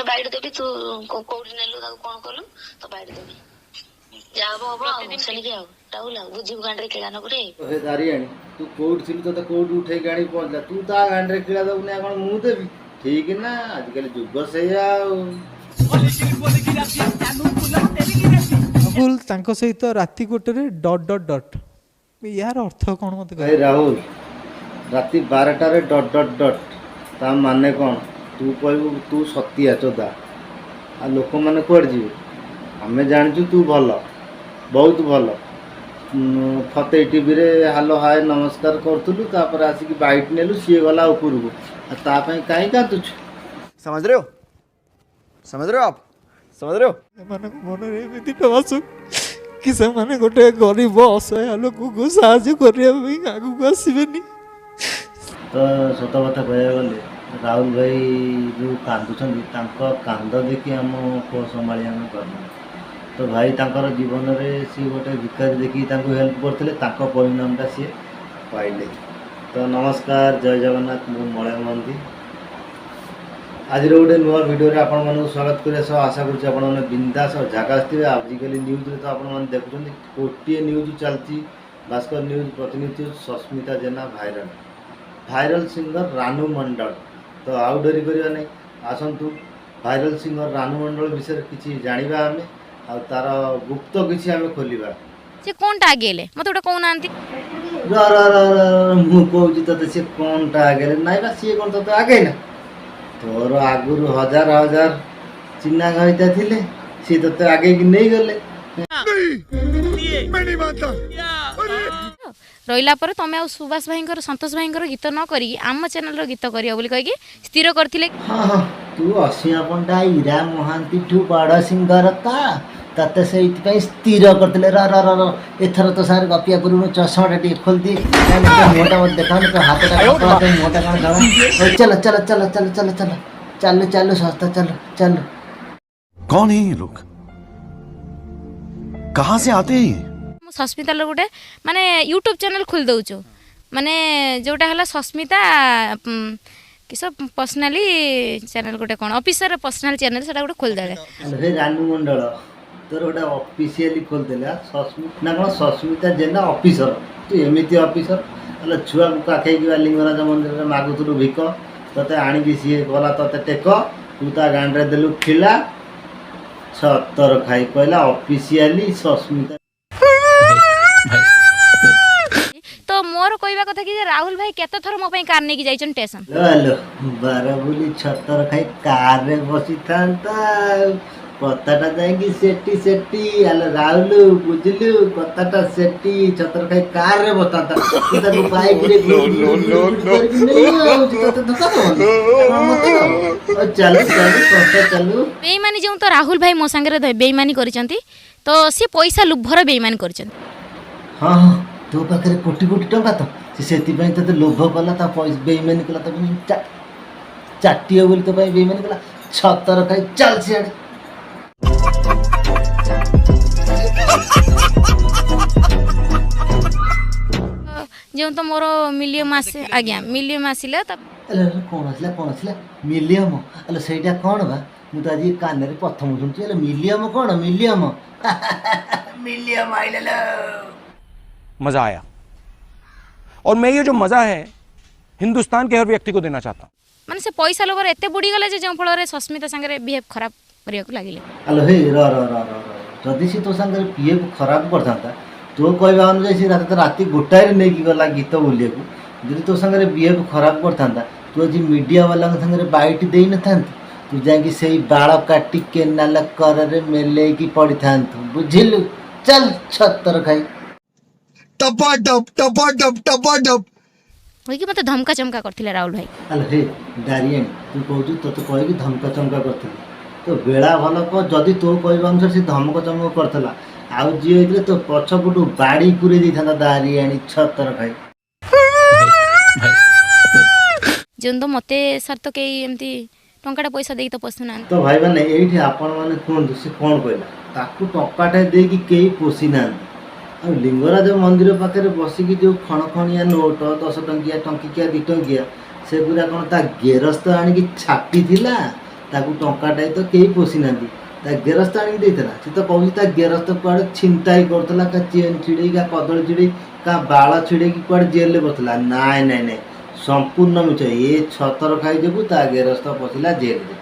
Bite ଦେବି। ତୁ କୋଉଠି ନେଲୁ ତାକୁ, କଣ କଲୁ, ତ ବାଇଟ୍ ଦେବି। ଯାହା ହବ ହବ ଆଉ, ସେଣିକି ଆଉ ରାହୁଲ ଆଉ ବୁଝିବୁ, ଗାଣ୍ଡରେ କିଳା ନବୁ ରେ। ହେ ଦାରିଆଣୀ, ତୁ କୋଉଠି ଥିଲୁ? ତୋତେ କୋଉଠି ଉଠେଇକି ଆଣିକି ପହଞ୍ଚିଲା? ତୁ ତା ଗାଣ୍ଡରେ କିଳା ଦବୁନି ଆଉ କଣ ମୁଁ ଦେବି? ଠିକ ନା, ଆଜିକାଲି ଯୁଗ ସେଇଆ। ଆଉ ରାହୁଲ ତାଙ୍କ ସହିତ ରାତି 1ରେ ଡଟ୍ ଡଟ୍ ଡଟ୍, ଏହାର ଅର୍ଥ କ'ଣ ମୋତେ ଭାଇ କହିବେ? ରାହୁଲ ରାତି 12ଟାରେ ଡଟ୍ ଡଟ୍ ଡଟ୍, ତା ମାନେ କ'ଣ? ତୁ କହିବୁ ତୁ ସତିଆ ଚୋଦା, ଆଉ ଲୋକମାନେ କୁଆଡ଼େ ଯିବେ? ଆମେ ଜାଣିଛୁ ତୁ ଭଲ, ବହୁତ ଭଲ। ଫତେଇ ଟିଭିରେ ହାଲୋ ହାଏ ନମସ୍କାର କରୁଥିଲୁ, ତାପରେ ଆସିକି ବାଇଟ୍ ନେଲୁ, ସିଏ ଗଲା ଉପରକୁ, ଆଉ ତା ପାଇଁ କାହିଁ କାନ୍ଦୁଛୁ? समझ रहे हो? समझ रहे हो आप? समझ रहे हो? ସେମାନଙ୍କ ମନରେ ଏମିତି ଆସୁ କି ସେମାନେ ଗୋଟେ ଗରିବ ଅସହାୟ ଲୋକକୁ ସାହାଯ୍ୟ କରିବା ପାଇଁ ଆଗକୁ ଆସିବେନି। ତ ସତ କଥା କହିବାକୁ ଗଲେ ରାହୁଲ ଭାଇ ଯେଉଁ କାନ୍ଦୁଛନ୍ତି, ତାଙ୍କ କାନ୍ଦ ଦେଖି ଆମ କୋହ ସମ୍ଭାଳି ଆମେ ପାରୁନୁ। ତ ଭାଇ, ତାଙ୍କର ଜୀବନରେ ସିଏ ଗୋଟେ ଭିକାରୀ ଦେଖିକି ତାଙ୍କୁ ହେଲ୍ପ କରିଥିଲେ, ତାଙ୍କ ପରିଣାମଟା ସିଏ ପାଇଲେ। ତ ନମସ୍କାର, ଜୟ ଜଗନ୍ନାଥ। ମୁଁ ମଳୟ ମହାନ୍ତି। ଆଜିର ଗୋଟେ ନୂଆ ଭିଡ଼ିଓରେ ଆପଣମାନଙ୍କୁ ସ୍ୱାଗତ କରିବା ସହ ଆଶା କରୁଛି ଆପଣମାନେ ବିନ୍ଦାସ ଆଉ ଝାକାସ ଥିବେ। ଆଜିକାଲି ନ୍ୟୁଜ୍ରେ ତ ଆପଣମାନେ ଦେଖୁଛନ୍ତି, ଗୋଟିଏ ନ୍ୟୁଜ୍ ଚାଲିଛି, ଭାସ୍କର ନ୍ୟୁଜ୍, ପ୍ରତିନିଧି news, Sasmita Jena viral, viral singer Ranu Mandal. ତ ଆଉ ଡେରି କରିବା ନାହିଁ, ଆସନ୍ତୁ ଭାଇରାଲ ସିଙ୍ଗର ରାନୁ ମଣ୍ଡଳ ବିଷୟରେ କିଛି ଜାଣିବା ଆମେ ଆଉ ତାର ଗୁପ୍ତ କିଛି ଆମେ ଖୋଲିବା। ସେ କ'ଣଟା ଆଗେଇଲେ, ମୋତେ ଗୋଟେ କହୁନାହାନ୍ତି। ର ର ର ର ର, ମୁଁ କହୁଛି ତତେ। ସିଏ କ'ଣଟା ଆଗେଇଲେ? ନାଇଁ ବା, ସିଏ କ'ଣ ତତେ ଆଗେଇଲା? ତୋର ଆଗରୁ ହଜାର ହଜାର ଚିହ୍ନା ଘଇତା ଥିଲେ, ସିଏ ତତେ ଆଗେଇକି ନେଇଗଲେ। ରହିଲା ପରେ ତମେ ଆଉ ସୁଭାଷ ଭାଇଙ୍କର, ସନ୍ତୋଷ ଭାଇଙ୍କର ଗୀତ ନ କରିକି ଆମ ଚ୍ୟାନେଲର ଗୀତ କରିବ ବୋଲି କହିକି ସ୍ଥିର କରିଥିଲେ। ହଁ, ତୁ ଅସୀମା ପଣ୍ଡା, ଇରା ମହାନ୍ତିଠୁ ବଡ଼ ସିଙ୍ଗର ତ ତତେ ସେଇଥିପାଇଁ ସ୍ଥିର କରିଥିଲେ। ର ର ର ର, ଏଥର ତ ସାର୍ ଗପିବା ପୂର୍ବରୁ ଚଷମାଟା ଟିକେ ଖୋଲିଦି। କାହିଁକି ତୋ ମୁହଁଟା ମୋତେ ଦେଖାଉନି। ତୋ ହାତଟା କପଡ଼ା, ତୋ ମୁହଁଟା କ'ଣ ଧଳା? ହଉ, ଚାଲ ଚାଲ ଚାଲ ଚାଲ ଚାଲ ଚାଲ ଚାଲୁ ଚାଲୁ, ଶସ୍ତା, ଚାଲୁ ଚାଲୁ। कौन है ये लोग? कहां से आते हैं ये? ମୁଁ ସସ୍ମିତାର ଗୋଟେ ମାନେ ୟୁଟ୍ୟୁବ୍ ଚ୍ୟାନେଲ୍ ଖୋଲି ଦେଉଛୁ, ମାନେ ଯେଉଁଟା ହେଲା ସସ୍ମିତା କିସ ପର୍ସନାଲି ଚ୍ୟାନେଲ୍ ଗୋଟେ କ'ଣ ଅଫିସର ପର୍ସନାଲ୍ ଚ୍ୟାନେଲ୍, ସେଟା ଗୋଟେ ଖୋଲିଦେଲେ। ହେ ରାନୁ ମଣ୍ଡଳ, ତୋର ଗୋଟେ ଅଫିସିଆଲି ଖୋଲିଦେଲେ ସସ୍ମିତା ନା କ'ଣ ସସ୍ମିତା ଜେନା ଅଫିସର। ତୁ ଏମିତି ଅଫିସର ହେଲେ, ଛୁଆକୁ କାଖେଇକି ବା ଲିଙ୍ଗରାଜ ମନ୍ଦିରରେ ମାଗୁଥିଲୁ ଭିକ, ତତେ ଆଣିକି ସିଏ କଲା ତତେ ଟେକ, ତୁ ତା ଗାଣ୍ଡରେ ଦେଲୁ ଖିଲା, ଛତର ଖାଇ କହିଲା ଅଫିସିଆଲି ସସ୍ମିତା। ତ ମୋର କହିବା କଥା କି ଯେ ରାହୁଲ ଭାଇ କେତେ ଥର ମୋ ପାଇଁ କାର୍ ନେଇକି ଯାଇଛନ୍ତି ଷ୍ଟେସନ? ହ୍ୟାଲୋ, ବାର ବୁଲି ଛତର ଖାଇ କାରରେ ବସିଥାନ୍ତା ଆଉ କଥାଟା ଯାଇକି ସେଠି ସେଠି। ହ୍ୟାଲୋ ରାହୁଲ, ବୁଝିଲୁ କଥାଟା? ସେଠି ଛତର ଖାଇ କାରରେ ବସିଥାନ୍ତା, ତୁ ତାକୁ ବାଇକରେ କରିକି ନେଇ ତତେ ଧୋକା ଦବନି କଣ ମତେ ଦବ? ହଉ, ଚାଲୁ ଚାଲୁ ସଂସ୍ଥା ଚାଲୁ। ବେଇମାନି ଯେଉଁ ତ ରାହୁଲ ଭାଇ ମୋ ସାଙ୍ଗରେ ବେଇମାନି କରିଛନ୍ତି, ତ ସିଏ ପଇସା ଲୋଭର ବେଇମାନି କରିଛନ୍ତି। ହଁ, ତୋ ପାଖରେ କୋଟି କୋଟି ଟଙ୍କା ତ ସେ ସେଥିପାଇଁ ତୋତେ ଲୋଭ କଲା, ତା ପଇସା ବେଇମାନି କଲା, ତା ପାଇଁ ଚାଟିବ ବୋଲି ତୋ ପାଇଁ ବେଇମାନି କଲା। ଛତର ଖାଇ ଚାଲ ସିଆଡ଼େ। ଯେଉଁ ତ ମୋର ମିଲିୟମ ଆସେ ଆଜ୍ଞା, ମିଲିୟମ ଆସିଲା ତା ଆଲେ ଆଲେ, କ'ଣ ଆସିଲା? କ'ଣ ଆସିଲା? ମିଲିୟମ? ଆଲେ, ସେଇଟା କ'ଣ ବା? ମୁଁ ତ ଆଜି କାନରେ ପ୍ରଥମ ଶୁଣୁଛି। ହେଲେ ମିଲିୟମ କ'ଣ? ମିଲିୟମ, ମିଲିୟମ ଆଇଲା। मजा आया और मैं ये जो मजा है, हिंदुस्तान के हर व्यक्ति को देना चाहता हूं। ମାନେ ସେ ପଇସା ଲୋଭରେ ଏତେ ବୁଡ଼ିଗଲେ ଯେ ଯେଉଁ ଫଳରେ ସସ୍ମିତା ସାଙ୍ଗରେ ବିହେଭ୍ ଖରାପ କରିବାକୁ ଲାଗିଲେ। ଆଲୋ ହେ, ର ର ର ର ର, ଯଦି ସେ ତୋ ସାଙ୍ଗରେ ବିହେଭ୍ ଖରାପ କରିଥାନ୍ତା, ତୋ କହିବା ଅନୁଯାୟୀ ସେ ରାତି 1ଟାରେ ନେଇକି ଗଲା ଗୀତ ବୋଲିବାକୁ, ଯଦି ତୋ ସାଙ୍ଗରେ ବିହେଭ୍ ଖରାପ କରିଥାନ୍ତା, ତୁ ଆଜି ମିଡ଼ିଆ ବାଲାଙ୍କ ସାଙ୍ଗରେ ବାଇଟ୍ ଦେଇନଥାନ୍ତୁ। ତୁ ଯାଇକି ସେଇ ବାଳ କାଟି କେନାଲ କରରେ ମେଲେଇକି ପଡ଼ିଥାନ୍ତୁ, ବୁଝିଲୁ? ଚାଲ ଛତର ଖାଇ। टपा टप टपा टप टपा टप। କହିକି ମୋତେ ଧମକା ଚମକା କରିଥିଲେ ରାହୁଲ ଭାଇ। ଆଲୋ ହେ ଦାରିଆଣୀ, ତୁ କହୁଛୁ ତୋତେ କହିକି ଧମକ ଚମକା କରିଥିଲେ, ତ ବେଳା ଭଲ କହ। ଯଦି ତୋ କହିବା ଅନୁସାରେ ସେ ଧମକ ଚମକ କରିଥିଲା, ଆଉ ଯିଏ ହେଇଥିଲେ ତୋ ପଛପଟୁ ବାଡ଼ି ପୁରେଇ ଦେଇଥାନ୍ତା, ଦାରିଆଣୀ ଛତର ଖାଇ। ଯେଉଁ ତ ମୋତେ ସାର୍ ତ କେହି ଏମିତି ଟଙ୍କାଟା ପଇସା ଦେଇକି ତ ପୋଷୁନାହାନ୍ତି। ତ ଭାଇମାନେ, ଏଇଠି ଆପଣମାନେ କୁହନ୍ତୁ, ସେ କ'ଣ କହିଲା? ତାକୁ ଟଙ୍କାଟେ ଦେଇକି କେହି ପୋଷି ନାହାନ୍ତି, ଆଉ ଲିଙ୍ଗରାଜ ମନ୍ଦିର ପାଖରେ ବସିକି ଯେଉଁ ଖଣଖଣିଆ ନୋଟ, 10 ଟଙ୍କିଆ, ଟଙ୍କିକିଆ, 2 ଟଙ୍କିଆ, ସେଗୁଡ଼ା କ'ଣ ତା ଗେରସ୍ତ ଆଣିକି ଛାପିଥିଲା? ତାକୁ ଟଙ୍କାଟାଏ ତ କେହି ପୋଷି ନାହାନ୍ତି। ତା ଗେରସ୍ତ ଆଣିକି ଦେଇଥିଲା। ସେ ତ କହୁଛି ତା ଗେରସ୍ତ କୁଆଡ଼େ ଛିନତାଇ କରୁଥିଲା, କା ଚେନ୍ ଛିଡ଼େଇ, କା କଦଳୀ ଛିଡ଼େଇ, କା ବାଳ ଛିଡ଼େଇକି କୁଆଡ଼େ ଜେଲରେ ବସିଥିଲା। ନାଇଁ ନାଇଁ ନାଇଁ, ସମ୍ପୂର୍ଣ୍ଣ ମିଛ। ଏ ଛତର ଖାଇ ଯୋଗୁଁ ତା ଗେରସ୍ତ ପଶିଲା ଜେଲରେ।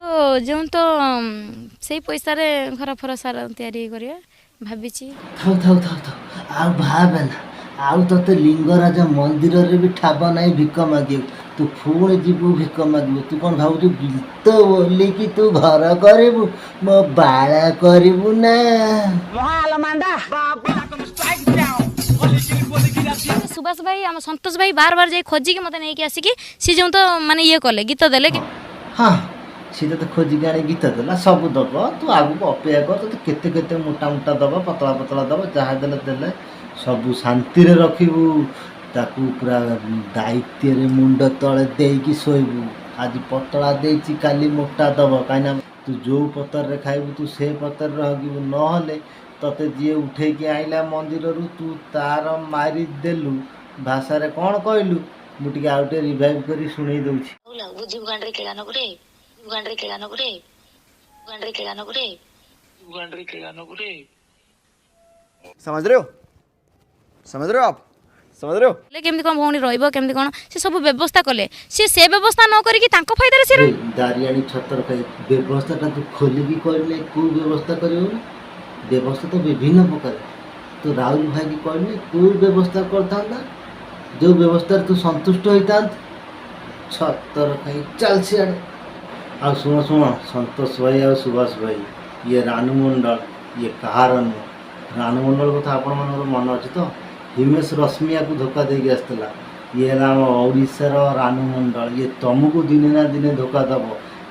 ତ ଯେଉଁ ତ ସେଇ ପଇସାରେ ଘର ଫର ସାର ତିଆରି କରିବା ଭାବିଛି। ଥାଉ ଥାଉ ଥାଉ ଥାଉ, ଆଉ ଭାବେ ନା। ଆଉ ତୋତେ ଲିଙ୍ଗରାଜ ମନ୍ଦିରରେ ବି ଠାବ ନାହିଁ ଭିକ ମାଗିବାକୁ। ତୁ ପୁଣି ଯିବୁ ଭିକ ମାଗିବୁ। ତୁ କ'ଣ ଭାବୁଛୁ ଗୀତ ବୋଲିକି ତୁ ଘର କରିବୁ? ମୋ ବାଳ କରିବୁ ନା? ସୁଭାଷ ଭାଇ, ଆମ ସନ୍ତୋଷ ଭାଇ ବାର ବାର ଯାଇ ଖୋଜିକି ମୋତେ ନେଇକି ଆସିକି ସିଏ ଯେଉଁ ତ ମାନେ ଇଏ କଲେ, ଗୀତ ଦେଲେ। ହଁ, ସିଏ ତୋତେ ଖୋଜିକି ଆଣି ଗୀତ ଦେଲା, ସବୁ ଦବ। ତୁ ଆଗକୁ ଅପେକ୍ଷା କର। ତୋତେ କେତେ କେତେ ମୋଟା ମୋଟା ଦବ, ପତଳା ପତଳା ଦବ, ଯାହା ଦେଲେ ଦେଲେ ସବୁ ଶାନ୍ତିରେ ରଖିବୁ। ତାକୁ ପୁରା ଦାୟିତ୍ୱରେ ମୁଣ୍ଡ ତଳେ ଦେଇକି ଶୋଇବୁ। ଆଜି ପତଳା ଦେଇଛି, କାଲି ମୋଟା ଦବ। କାହିଁକିନା ତୁ ଯେଉଁ ପତରରେ ଖାଇବୁ, ତୁ ସେ ପତରରେ ହଗିବୁ। ନହେଲେ ତୋତେ ଯିଏ ଉଠେଇକି ଆଣିଲା ମନ୍ଦିରରୁ, ତୁ ତାର ମାରିଦେଲୁ। ଭାଷାରେ କ'ଣ କହିଲୁ, ମୁଁ ଟିକେ ଆଉ ଟିକେ ରିଭାଇଭ୍ କରି ଶୁଣେଇ ଦେଉଛି। ରାହୁଲ ଆଉ ବୁଝିବୁ ଗାଣ୍ଡରେ କିଳା ନବୁ ରେ, ଗାଣ୍ଡରେ କିଳା ନବୁ ରେ, ଗାଣ୍ଡରେ କିଳା ନବୁ ରେ। समझ रहे हो? समझ रहे हो आप? समझ रहे हो? ହେଲେ କେମିତି କ'ଣ ଭଉଣୀ ରହିବ, କେମିତି କ'ଣ ସେ ସବୁ ବ୍ୟବସ୍ଥା କଲେ। ସିଏ ସେ ବ୍ୟବସ୍ଥା ନ କରିକି ତାଙ୍କ ଫାଇଦାରେ ସେ ଏ ଦାରିଆଣୀ ଛତର ଖାଇ, ବ୍ୟବସ୍ଥାଟା ତୁ ଖୋଲିକି କହିଲେ କେଉଁ ବ୍ୟବସ୍ଥା କରିବୁ ନା? ବ୍ୟବସ୍ଥା ତ ବିଭିନ୍ନ ପ୍ରକାର। ତୁ ରାହୁଲ ଭାଇକି କହିଲେ କେଉଁ ବ୍ୟବସ୍ଥା କରିଥାନ୍ତା, ଯେଉଁ ବ୍ୟବସ୍ଥାରେ ତୁ ସନ୍ତୁଷ୍ଟ ହୋଇଥାନ୍ତୁ। ଛତର ଖାଇ, ଚାଲ ସିଆଡ଼େ। ଆଉ ଶୁଣ ଶୁଣ, ସନ୍ତୋଷ ଭାଇ ଆଉ ସୁଭାଷ ଭାଇ, ଇଏ ରାନୁ ମଣ୍ଡଳ ଇଏ କାହାର ନୁହଁ। ରାନୁ ମଣ୍ଡଳ କଥା ଆପଣମାନଙ୍କର ମନେ ଅଛି ତ? ହିମେଶ ରଶ୍ମିଆକୁ ଧୋକା ଦେଇକି ଆସିଥିଲା। ଇଏ ହେଲା ଆମ ଓଡ଼ିଶାର ରାନୁ ମଣ୍ଡଳ। ଇଏ ତମକୁ ଦିନେ ନା ଦିନେ ଧୋକା ଦେବ,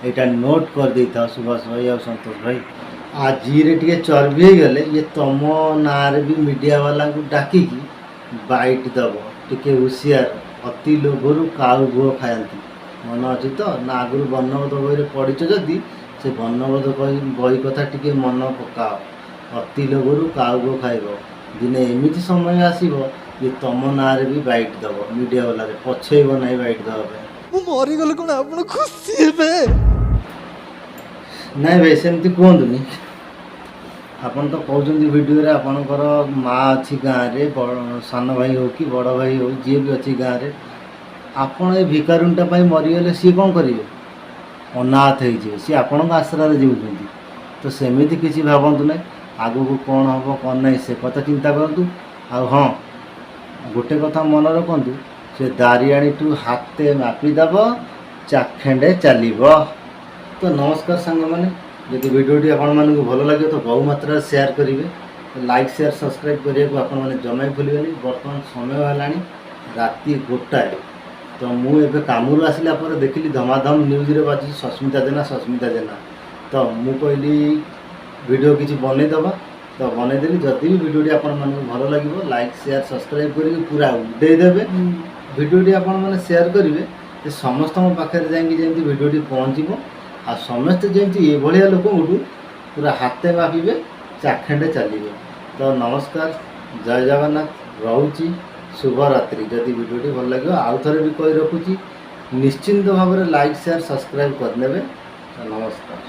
ଏଇଟା ନୋଟ୍ କରିଦେଇଥାଅ ସୁଭାଷ ଭାଇ ଆଉ ସନ୍ତୋଷ ଭାଇ। ଆଜିରେ ଟିକେ ଚର୍ବି ହେଇଗଲେ ଇଏ ତମ ନାଁରେ ବି ମିଡ଼ିଆ ବାଲାଙ୍କୁ ଡାକିକି ବାଇଟ୍ ଦେବ। ଟିକେ ହୁସିଆର। ଅତି ଲୋଭରୁ କାଉ ଘୁଅ ଖାଆନ୍ତି, ମନେ ଅଛି ତ ନା? ଆଗରୁ ବର୍ଣ୍ଣବୋଧ ବହିରେ ପଢ଼ିଛ ଯଦି, ସେ ବର୍ଣ୍ଣବୋଧ ବହି କଥା ଟିକେ ମନେ ପକାଅ। ଅତି ଲୋଭରୁ କାଉ ଘୁଅ ଖାଇବ। ଦିନେ ଏମିତି ସମୟ ଆସିବ ଯେ ତମ ନାଁରେ ବି ବାଇଟ୍ ଦେବ ମିଡ଼ିଆ ବାଲାରେ, ପଛେଇବ ନାହିଁ ବାଇଟ୍ ଦେବା ପାଇଁ। ମୁଁ ମରିଗଲେ କ'ଣ ଆପଣ ଖୁସି ହେବେ? ନାଇଁ ଭାଇ, ସେମିତି କୁହନ୍ତୁନି। ଆପଣ ତ କହୁଛନ୍ତି ଭିଡ଼ିଓରେ ଆପଣଙ୍କର ମା ଅଛି ଗାଁରେ, ସାନ ଭାଇ ହଉ କି ବଡ଼ ଭାଇ ହଉ, ଯିଏ ବି ଅଛି ଗାଁରେ। ଆପଣ ଏ ଭିକାରୁଣୀଟା ପାଇଁ ମରିଗଲେ ସିଏ କ'ଣ କରିବେ? ଅନାଥ ହେଇଯିବେ। ସିଏ ଆପଣଙ୍କ ଆଶ୍ରାରେ ଜିଉଛନ୍ତି। ତ ସେମିତି କିଛି ଭାବନ୍ତୁ ନାହିଁ। ଆଗକୁ କ'ଣ ହେବ କ'ଣ ନାହିଁ, ସେ କଥା ଚିନ୍ତା କରନ୍ତୁ। ଆଉ ହଁ, ଗୋଟେ କଥା ମନେ ରଖନ୍ତୁ, ସେ ଦାରିଆଣୀଠୁ ହାତେ ମାପିଦେବ, ଚାଖେଣ୍ଡେ ଚାଲିବ। ତ ନମସ୍କାର ସାଙ୍ଗମାନେ, ଯଦି ଭିଡ଼ିଓଟି ଆପଣମାନଙ୍କୁ ଭଲ ଲାଗିବ ତ ବହୁ ମାତ୍ରାରେ ସେୟାର କରିବେ। ଲାଇକ୍, ସେୟାର, ସବସ୍କ୍ରାଇବ୍ କରିବାକୁ ଆପଣମାନେ ଜମା ବି ଭୁଲିବେନି। ବର୍ତ୍ତମାନ ସମୟ ହେଲାଣି ରାତି 1। ତ ମୁଁ ଏବେ କାମରୁ ଆସିଲା ପରେ ଦେଖିଲି ଧମାଧମ ନ୍ୟୁଜ୍ରେ ବାଜୁଛି ସସ୍ମିତା ଜେନା, ସସ୍ମିତା ଜେନା। ତ ମୁଁ କହିଲି ଭିଡ଼ିଓ କିଛି ବନେଇଦେବା, ତ ବନେଇଦେଲି। ଯଦି ବି ଭିଡ଼ିଓଟି ଆପଣମାନଙ୍କୁ ଭଲ ଲାଗିବ, ଲାଇକ୍, ସେୟାର, ସବସ୍କ୍ରାଇବ୍ କରିକି ପୁରା ଉଡ଼େଇ ଦେବେ। ଭିଡ଼ିଓଟି ଆପଣମାନେ ସେୟାର କରିବେ ଯେ ସମସ୍ତଙ୍କ ପାଖରେ ଯାଇକି ଯେମିତି ଭିଡ଼ିଓଟି ପହଞ୍ଚିବ, ଆଉ ସମସ୍ତେ ଯେମିତି ଏଭଳିଆ ଲୋକଙ୍କଠୁ ପୁରା ହାତେ ମାପିବେ, ଚାଖେଣ୍ଡେ ଚାଲିବେ। ତ ନମସ୍କାର, ଜୟ ଜଗନ୍ନାଥ, ରହୁଛି, ଶୁଭରାତ୍ରି। ଯଦି ଭିଡ଼ିଓଟି ଭଲ ଲାଗିବ, ଆଉ ଥରେ ବି କହି ରଖୁଛି, ନିଶ୍ଚିନ୍ତ ଭାବରେ ଲାଇକ୍, ସେୟାର, ସବସ୍କ୍ରାଇବ୍ କରିନେବେ। ତ ନମସ୍କାର।